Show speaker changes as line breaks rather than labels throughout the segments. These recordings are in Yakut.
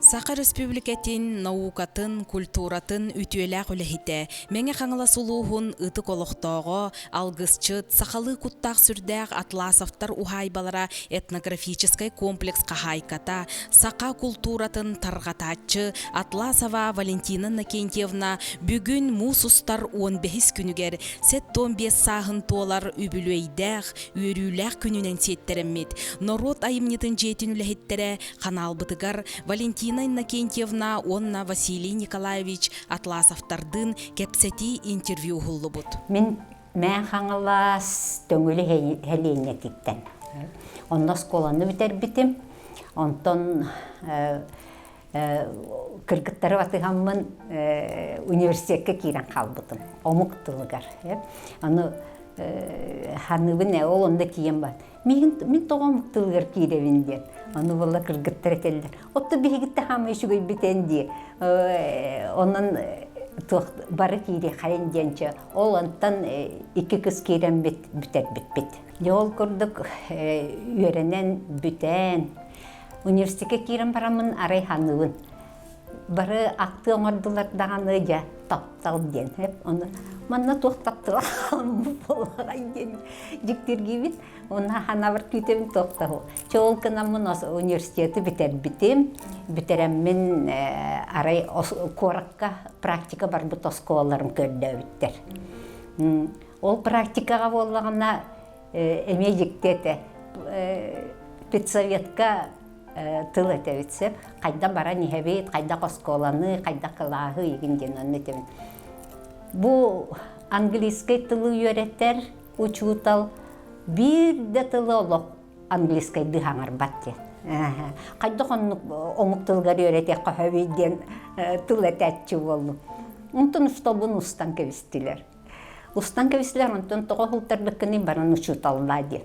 Саха Республикатын наукатын, культуратын үтүөлээх үлэһитэ, Мэҥэ Хаҥалас улууһун ытык олохтооҕо, алгысчыт, сахалыы куттаах сүрдээх Атласовтар уһаайбалара этнографическай комплекс хаһаайката, саха култууратын тарҕатааччы Атласова Валентина Иннокентьевна бүгүн муус устар 15 күнүгэр 75 сааһын туолар үбүлүөйдээх, үөрүүлээх күнүнэн сиэттэрэммит, норуот айымньытын дьиэтин үлэһиттэрэ Ханаалбытыгар Валентина Иннокентьевна уонна Василий Николаевич Атласовтардыын кэпсэтии интервью уһуллубут.
Мин Мээн Хаҥалас Төҥүлү сэлиэнньэтиттэн. Онно оскуоланы бүтэрбитим. Онтон кыргыттары батыһаммын университекка киирэн хаалбытым. Омук тылыгар. Аны ханыыбын ол онно тиийэн бар. Миигин мин тоҕо омук тылыгар киирэбин диэн. Ону буолла кыргыттар этэллэр. Отто биһигитте хаамай үчүгэйбитен дии. Онон туох бары киири хайын диэнчэ ол онтон икки кыс киирэммит бүтэрбиппит. Дьэ ол курдук үөрэнэн бүтэн университекка киирэн бараммын арай ханыыбын. Бары ахтыы оҥордулар даҕаны дьэ таптал диэн. Ону манна туох таптала буоллаҕай диэн дьиктиргиибит. Уонна ханабар күүтэбин туохтаһу. Чоол гынаммын университеты бүтэрбитим. Бүтэрэммин арай куоракка практика барбыт оскуолаларым көрдөөбүттэр. Ол практикаҕа буоллаҕына эмиэ дьикти этэ. Педсоветка тыл этэбит сөп. Хайда баран иһэбит, хайдах оскуоланы, хайдах кылааһы игин диэн онно этэбин. Бу английскай тылы үөрэтэр учуутал биир да тылы олох английскайдыы хаҥарбат диэн. Хайдах оннук омук тылыгар үөрэтиэххэ сөбүй диэн тыл этээччи буоллум. Онтон устолбун устан кэбистилэр. Устан кэбистилэр, онтон тоҕо уһултарбыккыный баран учууталлаа диэн.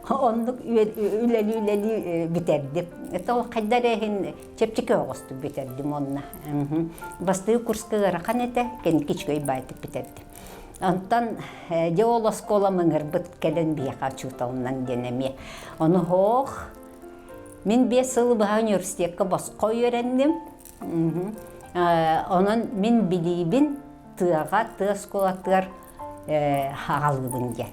Оннук үлэлии-үлэлии бүтэрдим. Это ол хайда эрэ иһин чэпчэки оҕустук бүтэрдим онно. Бастакы курска ыарахан этэ, кэнники үчүгэй баайтык бүтэрдим. Онтон дьэ ол оскуолам ыҥырбыт кэлэн биһиэхэ учууталынан диэн эмиэ. Ону хоох мин 5 сыл быһа университекка босхо үөрэнним. Онон мин билиибин тыаҕа, тыа оскуолатыгар аҕалыыбын диэн.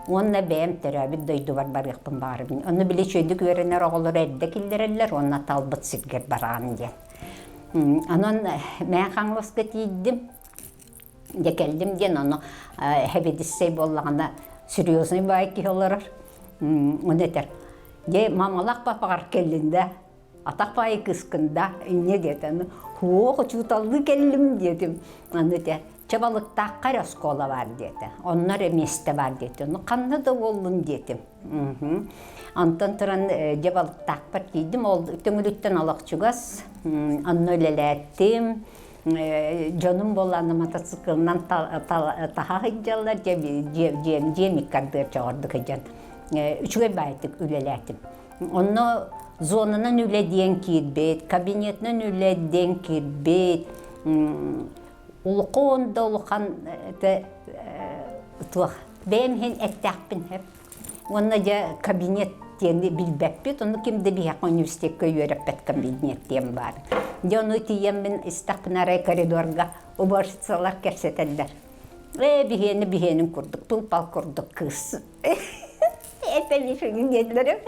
Уонна бэйэм төрөөбүт дойдубар барыахпын баҕарабын. Онно били үчүгэйдик үөрэнэр оҕолору эрдэ киллэрэллэр уонна талбыт сиргэр бараҕын диэн. Онон Мэҥэ Хаҥаласка тиийдим. Дьэ кэллим диэн ону эһэбэдиссэй буоллаҕына серьезный баай киһи олорор. Ону этэр, дьэ мамалаах папаҕар кэллин да атах баайы кыыскын да инньэ диэтэ. Һуох учууталлыы кэллим диэтим. Аны этэ, чэ балыктаахха эрэ оскуола баар диэтэ. Онно эрэ миэстэ баар диэтэ. Ну ханна да буоллун диэтим. Онтон туран дьэ балыктаахпар тиийдим. Ол Төҥүлүттэн олох чугас. Онно үлэлээттим. Дьонум буоллаҕына мотоциклынан таһа сылдьаллар, дьиэм дьиэм икки чоҕордук сылдьан үчүгэй баайытык үлэлээтим. Онно зонанан үлэ диэн киирбит, кабинетынан үлэ диэн киирбит, улахан да улахан туох бэйэм иһин эттээхпин сөп. Уонна дьэ кабинет диэни билбэппит, ону ким да биһиэхэ университекка үөрэппэт кабинет диэн баар. Дьэ ону тиийэммин истэхпинэ арай коридорга уборщицалар кэпсэтэллэр. Ээ биһиэнэ биһиэнин курдук, тулпал курдук кыыс. Этэлишин диэтилэр.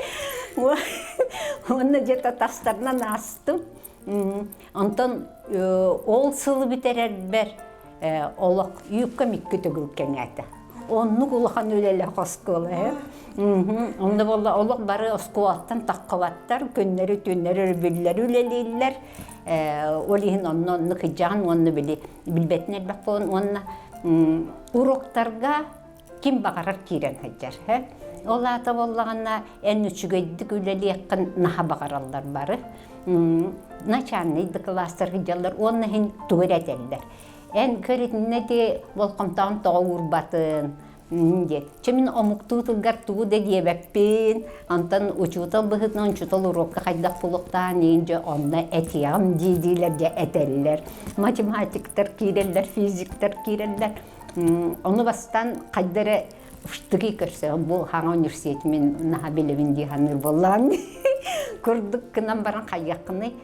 Уонна дьэ тастарынан аастым. Онтон ол сылы бүтэрэрбэр олох юбкам икки төгүл кэҥээтэ. Оннук улахан үлэлээх оскуола ээ. Онно буолла олох бары оскуолаттан таххыбаттар, күннэри түүннэри өрөбүллэри үлэлииллэр. Ол иһин онно оннук ыдьаан уонна били билбэтин элбэх буолан уонна уроктарга ким баҕарар киирэн сылдьар. Ол аата буоллаҕына эн үчүгэйдик үлэлиэххин наһаа баҕараллар бары. Начальнай да кылаастар сылдьаллар уонна иһин тугу эрэ этэллэр. Эн көрүтүнэ ти болҕомтоҕун тоҕо уурбатын диэт. Чэ мин омуктуу тылгар тугу да диэбэппин. Онтон учуутал быһыытынан учуутал уруокка хайдах булуохтаан иин дьэ онно этиэҕим дии-диилэр дьэ этэллэр. Математиктар киирэллэр, физиктар киирэллэр. Ону бастаан хайда эрэ штыки көрсөҕүм бу хаҥа университет мин наһаа билэбин дии саныыр буоллаҕым курдук гынан баран хайыаххыный.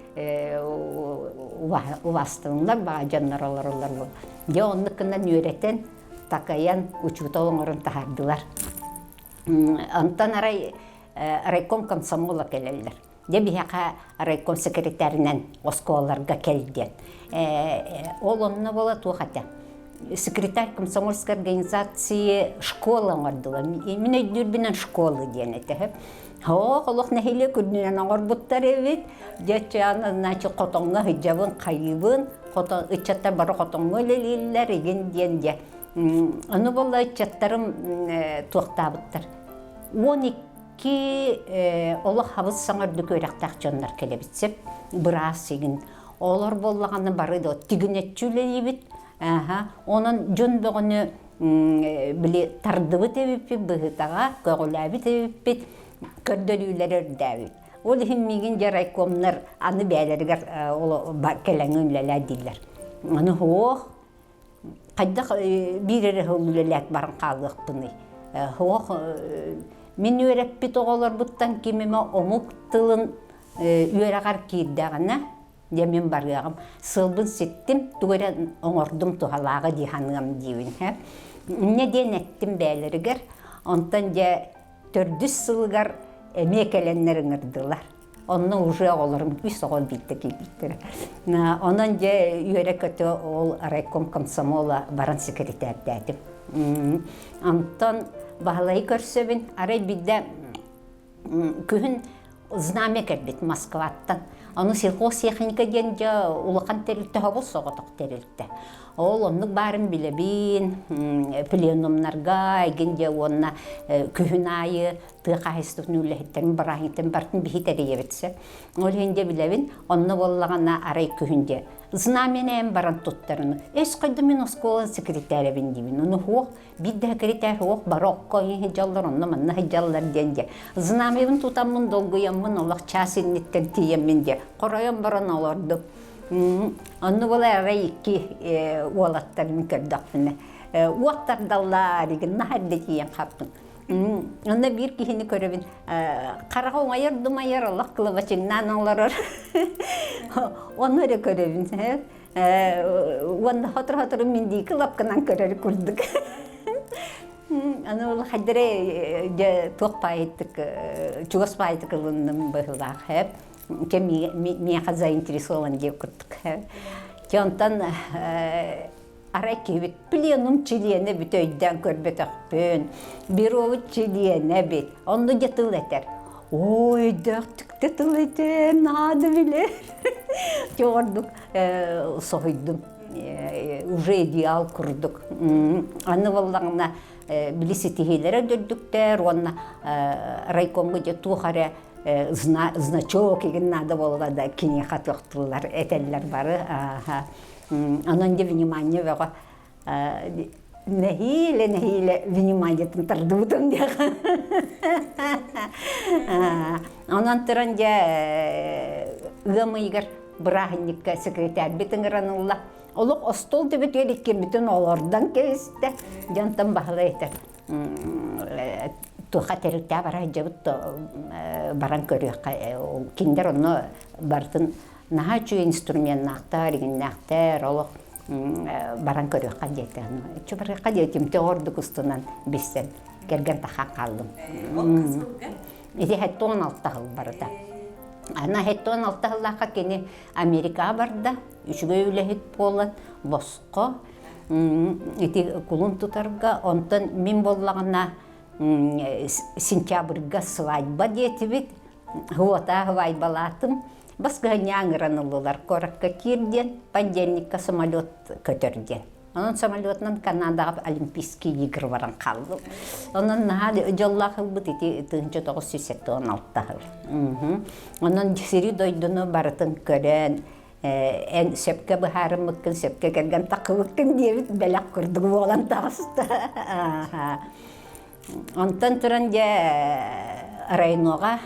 Убаастыыллар баҕа дьоннор олороллор бу. Дьэ оннук гынан үөрэтэн, такайан, учуутал оҥорон таһаардылар. Онтон арай райком комсомола кэлэллэр. Дьэ биһиэхэ райком секретарынан оскуолаларга кэл диэн. Ол онно буола туох этэ? Секретарь комсомольской организации школа оҥордулар. Мин өйдүүрбүнэн школа диэн этэ. Һоох олох нэһилиэк үрдүнэн оҥорбуттар эбит. Дьэ значит хотоҥҥо сылдьабын, хайыыбын, хотон ыччаттар бары хотоҥҥо үлэлииллэр игин диэн дьэ. Ону буолла ыччаттарым туохтаабыттар. 12 олох хабыс саҥа үрдүк үөрэхтээх дьоннор кэлэбит сөп. Быраас игин. Олор буоллаҕына бары да тигинэччи үлэлиибит. Онон дьон бөҕөнү били тардыбыт эбиппит, быһыытаҕа көҕүлээбит эбиппит, көрдөрүүлэри үрдээбит. Ол иһин миигин дьэ райкомнар аны бэйэлэригэр кэлэҥҥин үлэлээ дииллэр. Аны суох, хайдах биир эрэ сыл үлэлээт баран хаалыахпыный? Суох, мин үөрэппит оҕолорбуттан ким эмэ омук тылын үөрэҕэр киирдэҕинэ, Дьэ мин барыаҕым, сылбын ситтим, тугу эрэ оҥордум туһалааҕы дии саныам диибин һэ. Инньэ диэн эттим бэйэлэригэр, онтон дьэ төрдүс сылыгар эмиэ кэлэннэр ыҥырдылар. Онно уже оҕолорум үс оҕо биирдэ киирбиттэрэ. Онон дьэ үөрэ-көтө ол райком комсомола баран секретардаатым. Онтон Баһылайы көрсөбүн, арай биирдэ күһүн знамя кэлбит Москваттан. Ону сельхозтехника диэн дьэ улахан тэрилтэ хобус соҕотох тэрилтэ. Ол оннук баарын билэбин, пленумнарга игин дьэ уонна күһүн аайы тыа хаһайыстыбатын үлэһиттэрин бырааһынньыктарын барытын биһи тэрийэбит сөп. Ол иһин дьэ билэбин, онно буоллаҕына арай күһүн дьэ знамяны эн баран туттарыны. Эс хайда мин оскуола секретарябын диибин. Ону хуох Биир да секретарь суох бары окко сылдьаллар, онно-манна сылдьаллар диэн дьэ. Знамябын тутаммын, долгуйаммын олох чаас инниттэн тиийэммин дьэ хоройон баран олордум. Онно буола арай икки уолаттарын көрдөхпүнэ уот тардаллар игин наһаа тиийэн хаппын. Онно биир киһини көрөбүн хараҕа уҥайар думайар олох кылабачыҥнаан олорор. Ону эрэ көрөбүн. Уонна сотору-сотору мин диэки лапканан көрөр курдук. Аны ол хайдары дьэ туох баайытык чугас баайытык ылынным быһыылаах хэп. Чэ миэхэ заинтересован диэх курдук. Чэ онтон арай киһибит пленум чилиэнэ бүт өйдөөн көрбөтөхпүн. Бюробут чилиэнэ эбит. Онно дьэ тыл этэр. Ой, өйдөөхтүк да тыл этэр, наада билэр. Чэ ордук соһуйдум уже идеал курдук аны буоллаҕына били ситиһиилэрэ үрдүктэр уонна райкомҥа дьэ туох эрэ значок игин наада буолла да киниэхэ туохтууллар этэллэр бары онон дьэ внимание бөҕө нэһиилэ нэһиилэ вниманиетын тардыбытым диэх онон туран дьэ ыам ыйыгар бырааһынньыкка секретарьбыт ыҥыран ылла олох остуол төбөтүгэр иккиммитин олордон кэбистэ дьонтон баһылай этэр туохха тэрилтэ бара сылдьабыт баран көрүөххэ кинилэр онно барытын наһаа үчүгэй инструменнаахтар игиннээхтэр олох баран көрүөххэ диэтэ чу барыахха диэтим ордук устунан билсэн кэргэн тахаан хааллым ити 76 сыл барыта ана 76 сыллаахха кини Америкаҕа барда үчүгэй үлэһит буолан босхо ити кулун тутарга онтон мин буоллаҕына сентябрьга свадьба диэтибит Уотаа сыбаайбалаатым. Баскыһанньа ыҥыран ыллылар. Куоракка киир диэн, понедельникка самолет көтөр диэн. Онон самолетунан Канадаҕа Олимпийские игры баран хааллым. Онон наһаа дьоллоох ылбыт ити 1976 сыл. Онон сири дойдуну барытын көрөн, эн сөпкө быһаарыммыккын, сөпкө кэргэн таххыбыккын диэбит бэлэх курдук буолан таҕыста. Онтон туран дьэ районоҕа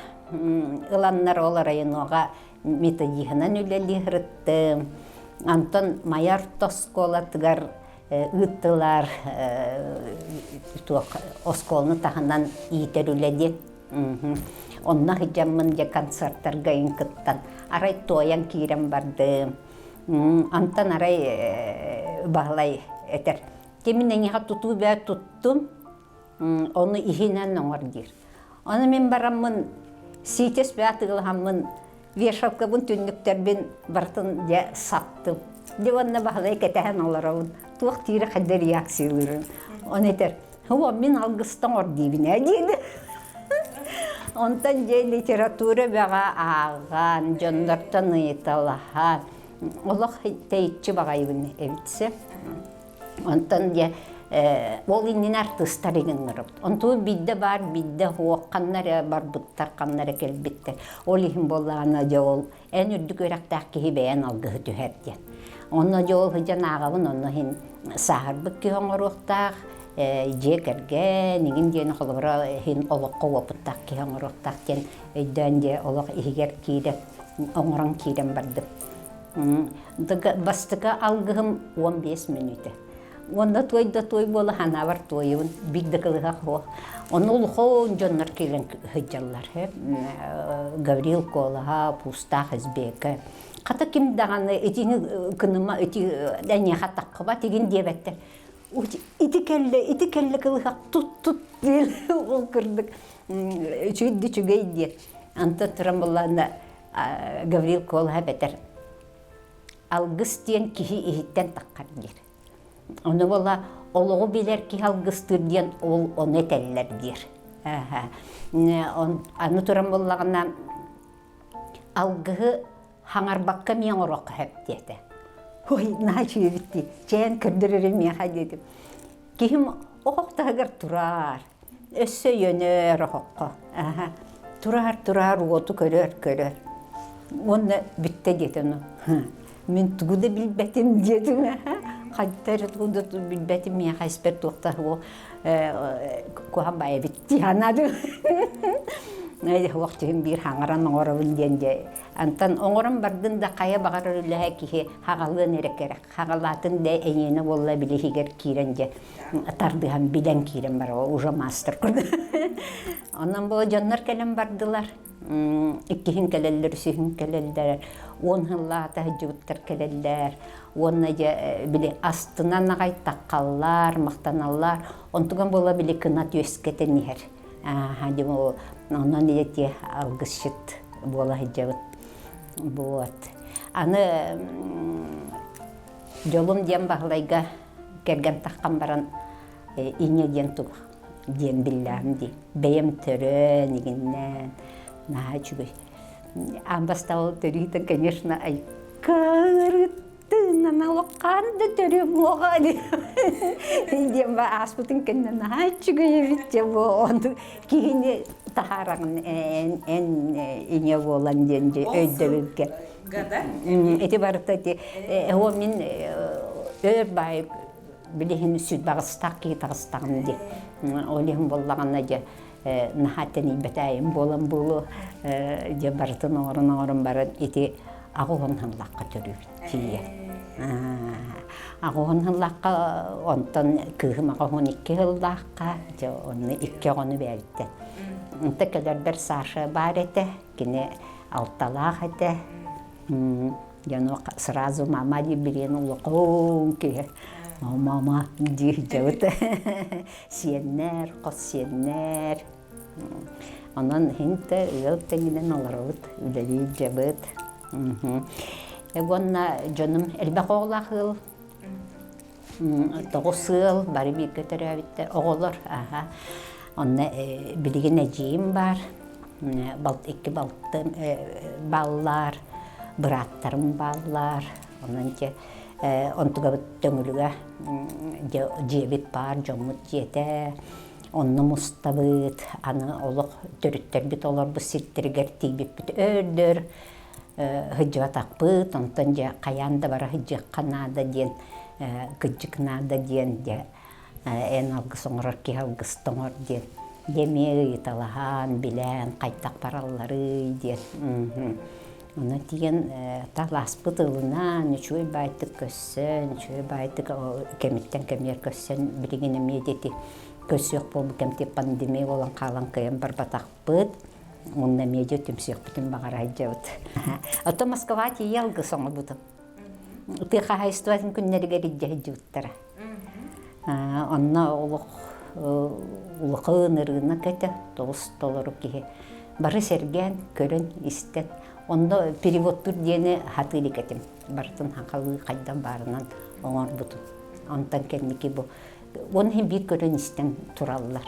ыланнар ол районоҕа методиһынан үлэлии сырыттым. Онтон Майа орто оскуолатыгар ыыттылар туох оскуоланы таһынан иитэр үлэ диэн. Онно сылдьаммын дьэ концертарга иҥ кыттан арай туойан киирэн бардым. Антон арай Баһылай этэр. Кимин эйиэхэ тутуу бээ туттум, ону иһинэн оҥор диир. Ону мин бараммын сиитес бээ тыылаһаммын вешалкабын түннүктэрбин барытын дьэ саттым. Дьэ уонна Баһылай кэтэһэн олоробун. Туох тиирэ хайда реакциялыырын. Ону этэр, О, мин алгыста оҥор диибин ээ диир. Онтон дьэ литература бөҕө ааҕан, дьоннортон ыйыталаһан, олох тэйиччи баҕайыбын эбитсэ. Онтон дьэ ол иннинэ артыыстар иҥиннэрбит. Онту биирдэ баар, биирдэ суох, ханна эрэ барбыттар, ханна эрэ кэлбиттэр. Ол иһин буоллаҕына дьэ ол эн үрдүк үөрэхтээх киһи бэйэн алгыһы түһэр диэн. Онно дьэ ол сылдьан ааҕабын, онно иһин сааһырбыт киһи оҥоруохтаах, дьиэ кэргэн, игин диэн холобура иһин олоххо уопуттаах киһи оҥоруохтаах диэн өйдөөн дьэ олох иһигэр киирэн оҥорон киирэн бардым. Бастакы алгыһым 15 мүнүүтэ. Уонна туой да туой буола ханаабар туойубун биир да кылыһах суох. Онно улахан дьоннор киирэн сылдьаллар. Гаврил Куолаһа, Пустаах Избека. Хата ким даҕаны итини кыныма ити эниэхэ таххыбат игин диэбэттэр. Ити кэллэ, ити кэллэ кылыһах тут тут диэн ол курдук үчүгэй да үчүгэй диэн. Антон туран буллаана Гаврил Куолаһа бэтэр алгыс диэн киһи иһиттэн таххар диир. Ону буола олоҕу билэр киһи алгыстыыр диэн ол ону этэллэр диир. Аны туран буоллаҕына алгыһы хаҥарбакка эмиэ оҥоруохха сөп диэтэ. Ой, наһаа үчүгэйбит дии. Чээн көрдөрөр миэхэ диэтим. Киһим оһох таһыгар турар. Өссө өйөнөр оһоххо. Турар, турар, уоту көрөр, көрөр. Уонна бүттэ диэтэ ону. Мин тугу да билбэтим диэтим. Хайда эрэ тугу да билбэтим миэхэ испэр туохта куһан баайа эбит дии санаатым. Уох түһүн биир хаҥаран оҥоробун диэн дьэ. Антон оҥорон бардын да хайа баҕарар үлэһэ киһи хаҕалыан эрэ кэрэх. Хаҕалаатын да эйиэнэ буолла билиһигэр киирэн дьэ тардыһан билэн киирэн барар уже мастер курдук. Онон бу дьоннор кэлэн бардылар. Иккиһин кэлэллэр, үсүһүн кэлэллэр, уон сыллаата сылдьыбыттар кэлэллэр. Уонна дьэ били астынан аҕай таххаллар, махтаналлар. Онтуган буола били кынат үөскэтэн иһэр. Ааха дьэ онон ийэтиэ алгысчыт буола сылдьабыт. Вот. Аны дьолум диэн Баһылайга кэргэн таххан баран иньэ диэн тугу диэн биллэҕим дии. Бэйэм төрөөн, игиннээн, наһаа үчүгэй. Аан бастаан төрүүтэн, конечно, айкарыттыынан олоххаан да төрүөм уоҕа диэн ба ааспытын кэннэ наһаа үчүгэй эбит дьэ бу ону киһини таһаараҕын эн эн иньэ буолан диэн дьэ өйдөбүлгэ ити барыта ити оо мин өр баай билиһин сүрбаҕыстаах киһи таҕыстаҕым дии ол иһин буоллаҕына дьэ наһаа тэнийбэтээйим буолан буолуо дьэ барытын оҥорон оҥорон баран ити аҕуһун хыллахха төрүүбүт тиийэ аҕуһун хыллахха онтон кыыһым аҕуһун икки сыллаахха дьэ онно икки оҕону бэйэбиттэн онто кэлэрбэр Саша баар этэ кини алталаах этэ Дьону сразу мама диир билиэн улахан киһи. Мама диир дьабыт. Сиэннэр, хос сиэннэр. Онон иһин да ыал тэҥинэн олоробут, үлэлиир дьабыт. Уонна дьонум элбэх оҕолоох ыал. Тоҕус ыал бары бииргэ төрөөбүттэр оҕолор. Аха. Онно билигин эдьиийим баар, балт икки балтым бааллар, бырааттарым бааллар. Онон дьэ онтугабыт Төҥүлүгэ дьиэбит баар, дьоммут дьиэтэ. Онно мустабыт, аны олох төрүттэрбит олорбут сирдэригэр тиийбиппит өөр-дөр сылдьыбатахпыт, онтон дьэ хайаан да бара сылдьыахха наада диэн, кырдьык наада диэн дьэ эн алгыс оҥорор киһи алгыста оҥор диэн дьэ эмиэ ыйыталаһан, билэн хайдах баралларый диэн. Онно тиийэн талааспыт ылынан, үчүгэй баайтык көрсөн, үчүгэй баайтык кэмиттэн кэмигэр көрсөн, билигин эмиэ диэти көрсүөх буолбут кэмти пандемия буолан хаалан кыайан барбатахпыт. Уонна эмиэ дьэ түмсүөхпүтүн баҕара сылдьабыт. Оттон Москваҕа тиийэ алгыс оҥорбутум. Тыа хаһаайыстыбатын күннэригэр илдьэ сылдьыбыттара. Онно олох улахан ырыынак этэ, тоҕус толору киһи. Бары сэргээн, көрөн, истэн. Онно переводтуур диэни сатыы илик этим. Барытын хахалыы хайдан баарынан оҥорбутум. Онтон кэнники бу Уон иһин биир көрөн истэн тураллар.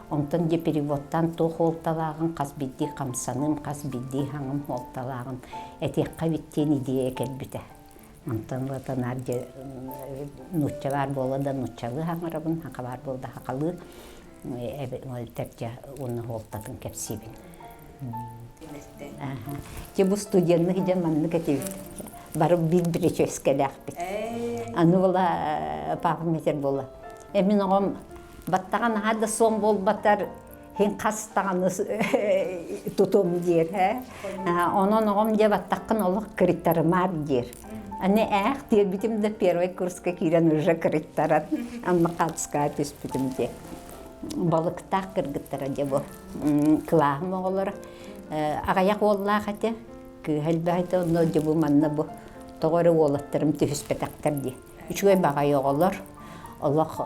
Онтон дьэ переводтаан туох уолталааҕын, хас биирдии хамсаным, хас биирдии хаҥым уолталааҕын этиэххэ эбит диэн идея кэлбитэ. Онтон ылата наар дьэ нуучча баар буолла да нууччалыы хаҥарабын, саха баар буолла да сахалыы эбэтэр дьэ уонна уолтатын кэпсиибин. Дьэ бу студеннык дьэ маннык этибит. Бары биир прическэлээхпит. Аны була папам этэр буола. Э мин оҕом баттаҕа наһаа да суон буолбатар хин хас даҕаны тутум диир э. Онон оҕом дьэ баттаххын олох кырыттарымаар диир. Аны ээх диэбитим да первый курска киирэн уже кырыттаран анна хаатыскаҕа түспүтүм диэ. Балыктаах кыргыттара дьэ бу кылааһым оҕолоро аҕыйах уоллаах этэ кыыһа элбэх этэ онно дьэ бу манна бу тоҕо эрэ уолаттарым түһүспэтэхтэр дии үчүгэй баҕайы оҕолор олох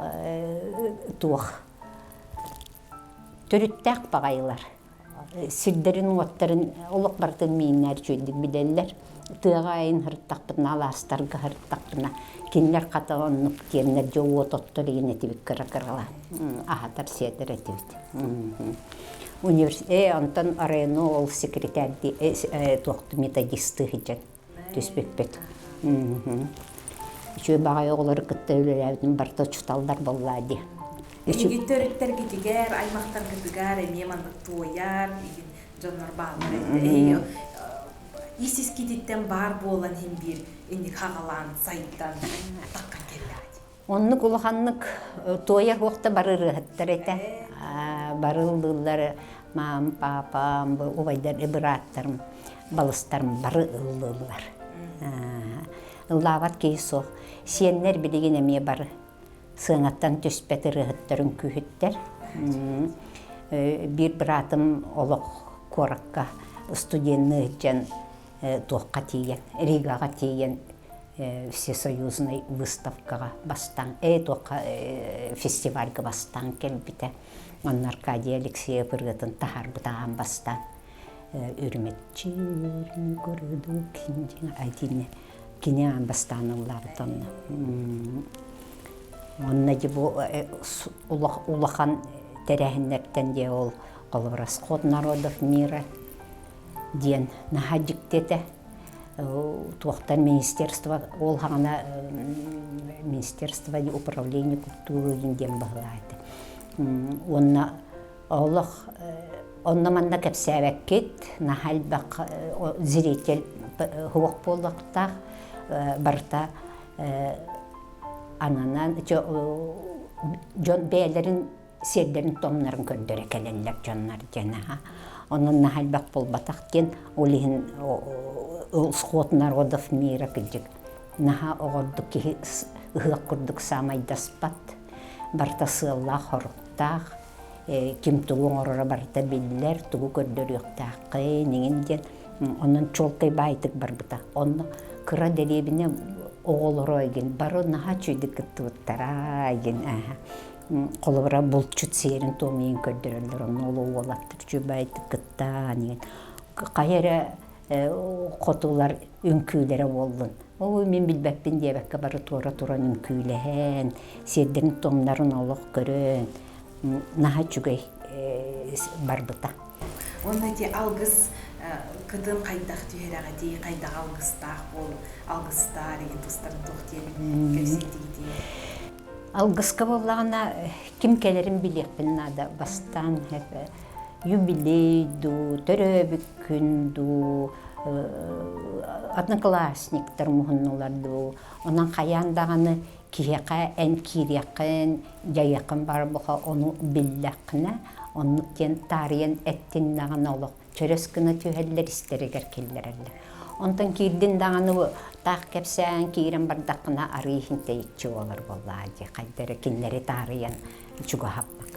туох төрүттээх баҕайылар сирдэрин-уоттарын олох барытын мииннээр үчүгэйдик билэллэр тыаҕа айын һырыттахпытына алаастарга һырыттахпына кинилэр хата оннук диэннэр дьэ уот оттор игин этибит кыра-кыралаан аһатар сиэтэр этибит университет онтон району ол секретарь туохту методисты сылдьан түспүппүт үчүгэй баҕайы оҕолору кытта үлэлээбитим барыта учууталлар буоллаа дии
Эһиги төрүттэргитигэр, аймахтаргытыгар эмиэ маннык туойар игин дьоннор бааллар этэ. Эһиги ис искититтэн баар буолан иһин биир инник хаҕалаан сайдан таккан кэллэҕит.
Оннук улаханнык туойар уохта бары ырыаһыттар этэ. Бары ыллыыллар маам, паапам, убайдар, бырааттарым, балыстарым бары ыллыыллар. Ыллаабат киһи суох. Сиэннэр билигин эмиэ бары сыанаттан түспэт ырыаһыттар, үҥкүүһүттэр. Биир быраатым олох куоракка студенныы сылдьан туохха тиийэн, Ригаҕа тиийэн всесоюзнай выставкаҕа бастаан, туохха фестивальга бастаан кэлбитэ. Онно Аркадий Алексеев ырыатын таһаарбыта аан бастаан. Үрүмэччи курдук айтине кини аан бастаан ыллаабыт онно. Онно дьэ бу улахан тэрээһиннэртэн дьэ ол холобура «Сход народов мира» диэн наһаа дьикти этэ. Туохтан министерство ол хаҕана министерство управление культуры диэн баһылаа этэ. Уонна олох онно-манна кэпсээбэккит, наһаа элбэх зритель суох буолуохтаах, барыта ананан дьон бэйэлэрин сиэрдэрин томнарын көрдөрө кэлэллэр дьоннор диэн аха. Онон наһаа элбэх буолбатах диэн ол иһин сход народов мира кырдьык наһаа оҕордук киһи ыһыах курдук саамайдаспат барыта сыаллаах-соруктаах ким тугу оҥороро барыта биллэр, тугу көрдөрүөхтээххин иҥин диэн онон чуолкай баайтык барбыта. Онно кыра дэриэбинэ оҕолоро игин бары наһаа үчүгэйдик кыттыбыттара игин холобура булчут сиэрин туомуйун көрдөрөллөр онно ол уолаттар үчүгэйдик кыттаан игин хайа эрэ хотулар үҥкүүлэрэ буоллун ой мин билбэппин диэбэккэ бары туора туран үҥкүүлэһэн сиэрдэрин туомнарын олох көрөн наһаа үчүгэй барбыта.
Уонна ити алгыс кытын хайдах түһэрэҕитий, хайдах алгыстаах буол, алгыстаар игин тустарын туох диэн кэпсиэтигитий?
Алгыска буоллаҕына ким кэлэрин билиэхпин наада. Бастаан юбилей дуу, төрөөбүт күн дуу, одноклассниктар муһуннулар дуу. Онон хайаан даҕаны киһиэхэ эн киириэххин, дьайыаххын баар буха ону биллэххинэ, оннук диэн таарыйан эттиннэҕинэ олох чөрөс гына түһэллэр, истэригэр киллэрэллэр. Онтон киирдин даҕаны таах кэпсээн киирэн бардаххына арыы иһин тэйиччи буолар буоллаа дии хайда эрэ кинилэри таарыйан чугаһаппак.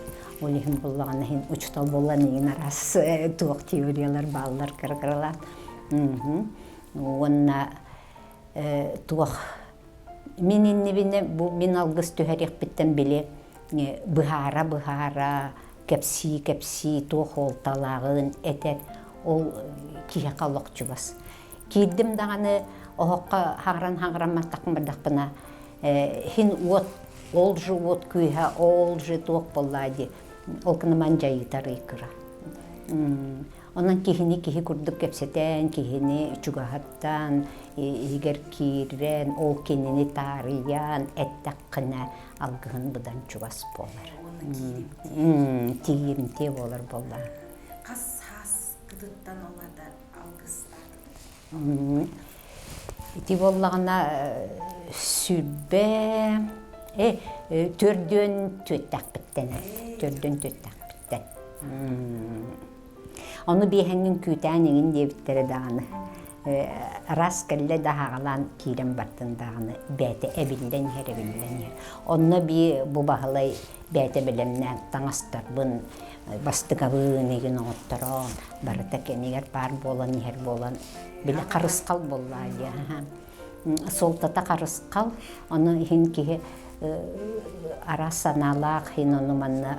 Ол иһин буллаҕына иһин учуутал буолан иһин араас туох теориялар бааллар кыра-кыралаан. Уонна. Туох мин иннибинэ бу мин алгыс түһэриэхпиттэн били быһаара-быһаара, кэпсии-кэпсии туох суолталааҕын этэр ол киһиэхэ олох чугас. Киирдим даҕаны оһоххо хаҥыран-хаҥыран мантахпын бардахпына хин уот ол же уот күүһэ ол же туох буоллаа дии ол гынан дьайыытар кыра. Онон киһини киһи курдук кэпсэтэн, киһини чугаһаттан, иһигэр киирэн, ол кинини таарыйан эттэххинэ алгыһын быдан чугас буолар. Тиийимтиэ буолар буолла.
Хас сааскытыттан ол ата алгыстаатыгыт?
Ити буоллаҕына сүрбэ төрдүөн түөттэхпиттэн төрдүөн түөттэхпиттэн Ону биэһэҥҥин күүтээн иҥин диэбиттэрэ даҕаны раз кэллэ да аһаҕалаан киирэн бардын даҕаны бэйэтэ эбиллэн иһэр эбиллэн иһэр. Онно бии бу Баһылай бэйэтэ бэлэмнээн таҥастарбын бастыгабын игин оҥотторон барыта кэнигэр баар буолан иһэр буолан били харысхал буоллаа дии суолтата харысхал ону иһин киһи араас санаалаах иһин ону манна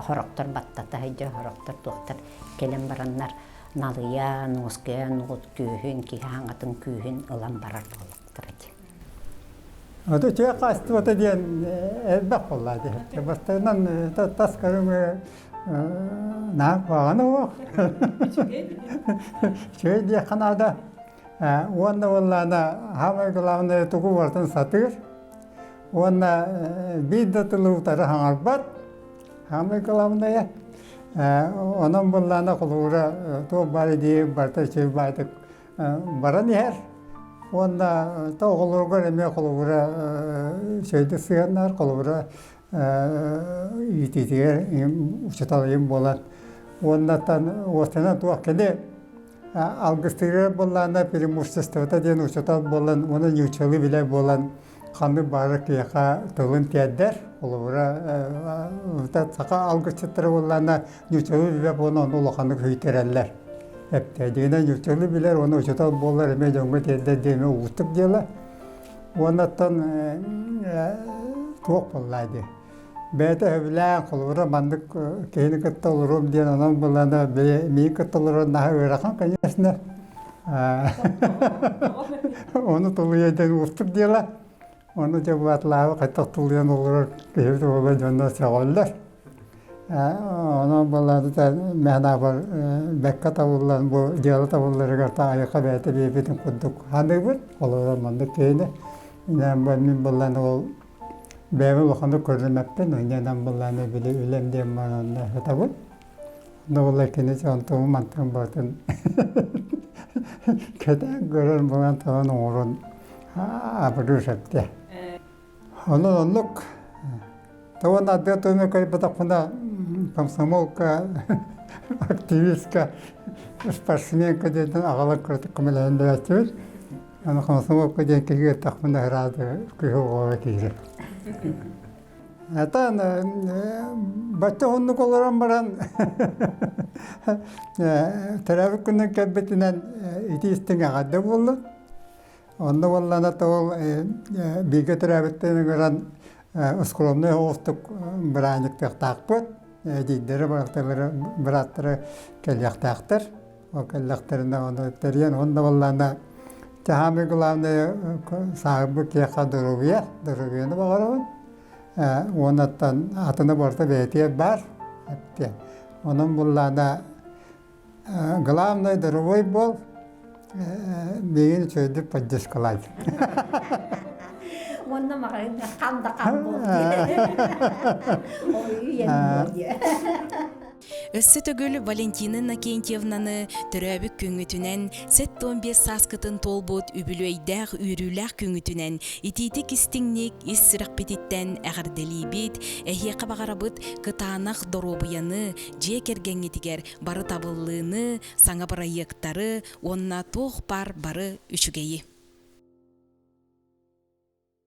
хорохтор баттата сылдьар хорохтор туохтар кэлэн бараннар налыйан уоскуйан уот күүһүн киһи аҥатын күүһүн ылан барар буоллахтара дии.
Ото чэ хаастыбата диэн элбэх буолла дии. Бастакынан тас көрүҥ наһаа куһаҕана суох. Үчүгэй диэххэ наада. Уонна буоллаана самое главное тугу барытын сатыыр. Уонна биир да тылы утары хаҥарбат. Самое главное онон буоллаана холобура туох баар идея барыта үчүгэй баайдык баран иһэр. Уонна оҕолоругар эмиэ холобура үчүгэйдик сыһыаннаһар, холобура иитиитигэр учуутал буолан уоннаттан уостанан туох кини алгыстыырар буоллаана преимуществота диэн учуутал буолан уонна ньуучалыы билэр буолан ханнык баҕарар киһиэхэ тылын тиэрдэр холобура саха алгысчыттара буоллаана ньуучалыы билэр буолан ону улаханнык хүйтэрэллэр эптээдигинэ ньуучалыы билэр уонна учуутал буолар эмиэ дьоҥҥо тиэрдэр диэн эмиэ уустук дьыала уоннаттан туох буоллаа дии бэйэтэ сөбүлээн холобура маннык киһини кытта олоруом диэн онон былаана миигин кытта олорор наһаа ыарахан конечно ону тулуйа диэн уустук дьыала ону дьэ баатылаабы хайдах тулуйан олорор киһибит буола дьонно сөҕөллөр онон былаана мээнэ бэккэ табыллан бу дьыала табылларыгар таайыха бэйэтэ биэрбитин курдук саныыбын холобура маннык киһини мин былаан ол Бэйэм улаханнык көрүнүмэппин, инньэнэн былааны били үлэм диэн баран сытабын. Онно буолла кини онтугун мантан барытын кэтээн көрөн булан талан оҥорон абырыы сөптө. Онон оннук Тоҕо ардыга туйма көрбөтөхпүнэ комсомолка, активистка, спортсменка диэн аҕалан кыратык көмөлөһөн биэрээччибит. Аны комсомолка диэн киһи ыттахпына ырааты кыһыл оҕоҕо киирэр. Этан бачча оннук олорон баран төрөөбүт күнүн кэлбитинэн ити истиҥ эҕэрдэ буоллун. Онно буоллаана ол бииргэ төрөөбүттэн ыҥыран скромнай оҕустук бырааһынньыктыахтаахпыт. Эдьиийдэрэ, бырааттара кэлиэхтээхтэр. Ол кэллэхтэринэ ону тэрийэн уонна буоллаана самое главное сааһырбыт киһиэхэ доруобуйа, доруобуйаны баҕарабын. Уоннаттан атына барыта бэйэтигэр баар. Онон буллаана главное здоровой буол, миигин үчүгэйдик поддержкалай.
Уонна маҕаһыыҥҥа хам да хам буол диye. Ой, үйэн буол диye.
Өссө төгүл Валентина Иннокентьевнаны төрөөбүт күҥҥүтүнэн, 75 сааскытын туолбут үбүлүөйдээх үөрүүлээх күҥҥүтүнэн итиитик истиҥник ис сүрэхпититтэн эҕэрдэлиибит, эһиэхэ баҕарабыт кытаанах доруобуйаны, дьиэ кэргэҥҥитигэр бары табыллыыны, саҥа бырайыактары уонна туох баар бары үчүгэйи.